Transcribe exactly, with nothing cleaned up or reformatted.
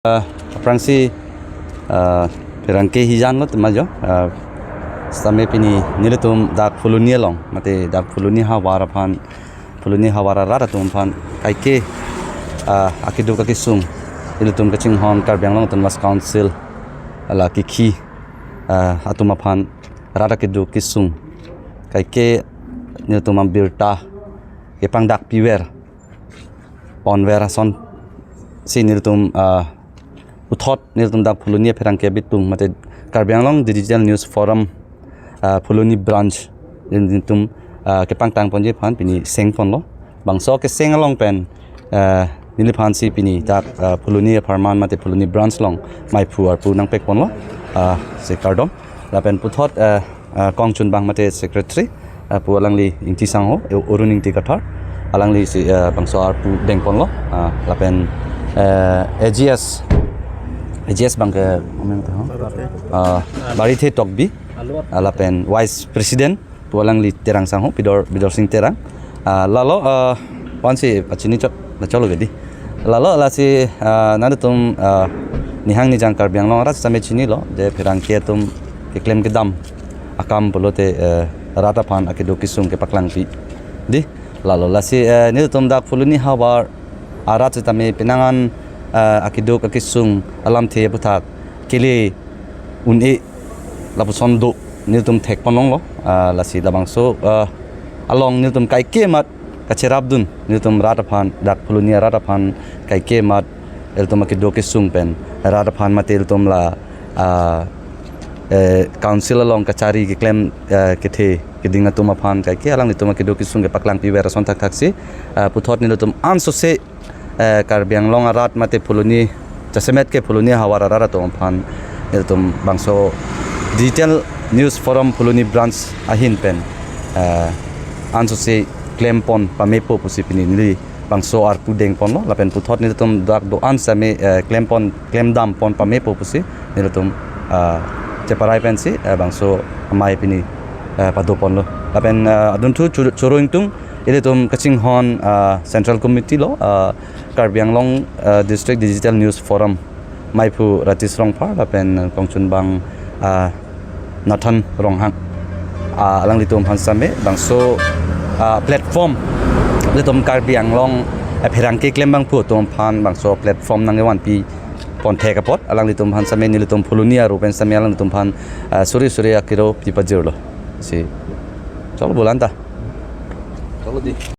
Ah, aphrangsi, ah, pherangke hijan lo tema jo. Ah, sitame pini nelitum dak Phuloni along, mate dak Phuloni havar aphan, Phuloni havar arat atum aphan kaike, ah, akeduk akesung, nelitum kachinghon Karbi Anglong Autonomous Council la kikhi, ah, atum aphan rat akeduk kesung kaike nelitum abirta kepangdak piver ponver asonsi nelitum, ah, puthot nelitum dak Phuloni apherangke abitung mate Karbi Anglong Digital News Forum, ah, Phuloni branch nelitum, ah, kepangtang ponji aphan pini seng ponlo. Bangso keseng along pen, ah, neliphansi pini dak, ah, Phuloni apharman mate Phuloni branch along maiphu arpu nangpek ponlo, ah, si kardom. Lapen puthot, ah, ah, kongchunbang mate secretary, ah, pu alangli Ingti Sangho, eh, Arun Ingti Kathar, alanglisi, ah, bangso arpu deng ponlo, ah, lapen, eh, A G S, A G S abangke, ah, Barithe Tokbi, ah, lapen vice president pu alangli Terang Sangho, Bidor, Bidor Sing Terang. Ah, lalo, ah, vansi pachini chot, na cholo gedi. Lalo lasi, ah, nangtum, ah, nihang nijang Karbi Anglong arat sitame chinilo, je pherangke atum keklem kedam akam pulote, eh, rat aphan akeduk kesung kepaklangpi. Di, lalo lasi, eh, nelitum dak Phuloni havar arat sitame penang an, eh, akeduk akesung alamthe aputhak kele un-e lapuson do nelitum thek ponlonglo, ah, lasi labangso, ah, along nelitum kaike mat kacherapdun nelitum rat aphan, dak Phuloni arat aphan kaike mat ilitum akeduk kesung pen rat aphan mate ilitum la, ah, eh, council along kachari keklem, eh, kethe keding atum aphan kaike alanglitum akeduk kesung kepaklang piver ason thakthaksi, ah, puthot nelitum ansose, eh, Karbi Anglong arat mate Phuloni, jasemet ke Phuloni havar arat atum aphan nelitum bangso Digital News Forum Phuloni branch ahin pen, eh, ansose klem pon pamepo pusi pini neli bangso arpu deng ponlo, lapen puthot nelitum dak do-an sitame, eh, klem pon, klem dam pon pamepo pusi nelitum, eh, cheparai pensi, eh, bangso amei pini, eh, pado ponlo. Lapen, eh, adunthu chur-, choro ingtung ilitum kachinghon, ah, Central Committee lo, ah, Karbi Anglong, ah, District Digital News Forum, maiphu Ratish Rongphar lapen kongchunbang, ah, Nathan Ronghang. Ah, alanglitum aphan sitame bangso, ah, platform, ilitum Karbi Anglong, ah, pherangke klembangpo atum aphan bangso platform nangkevanpi pon thek apot alanglitum aphan sitame nelitum Phuloni aru pen sitame alanglitum aphan, ah, suri suri akiro pipajirlo. Si. Cholo bolanta. Cholo di.